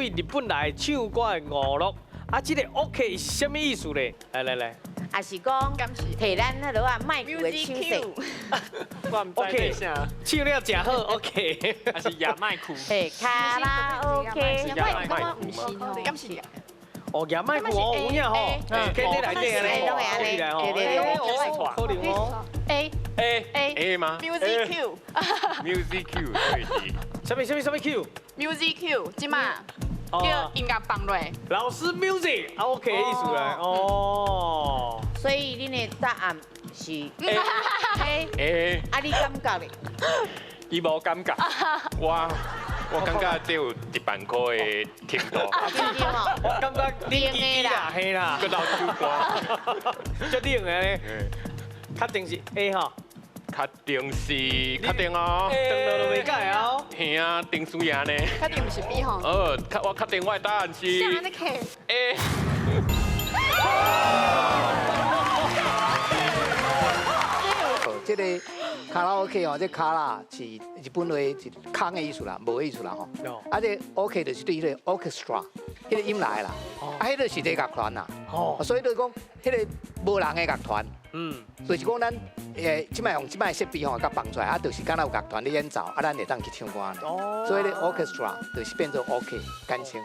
對日本來唱歌的娛樂。啊，這個 OK 是啥物意思咧？來來來。也是講提咱彼落啊麥克的手勢。我毋知這啥。唱了誠好，OK。還是亞麥克？嘿，卡拉 OK。亞麥克。敢是？哦，亞麥克哦，有影吼，可以內底咧，起來吼，對對對，可能哦。 A A A A 嗎？Music Q。 Music Q 對是。啥物啥物啥物 Q？ Music Q，這馬叫音樂放落。老師 music 啊，OK 意思來哦。所以恁的答案是 A A。啊，你感覺咧？伊無感覺。我感覺這有1萬塊的程度。我感覺冷的啦，嘿啦。閣流手汗。足冷的咧。確定是 A 吼。確定是確定哦。當落都袂改哦。嘿啊，定輸贏呢。確定毋是 B 吼。哦，我確定我的答案是 A。這個卡拉 OK 哦，這卡拉是日本話是空的意思啦，無的意思啦吼。啊，這 OK 就是對彼個 orchestra，彼個音來啦。啊，彼個是這樂團啦。哦。所以就講，彼個無人的樂團。就是講咱這擺用這擺設備吼，共放出來，啊，就是敢若有樂團咧演奏，啊，咱會當去唱歌。哦。所以咧 orchestra 就是變做 OK 簡稱。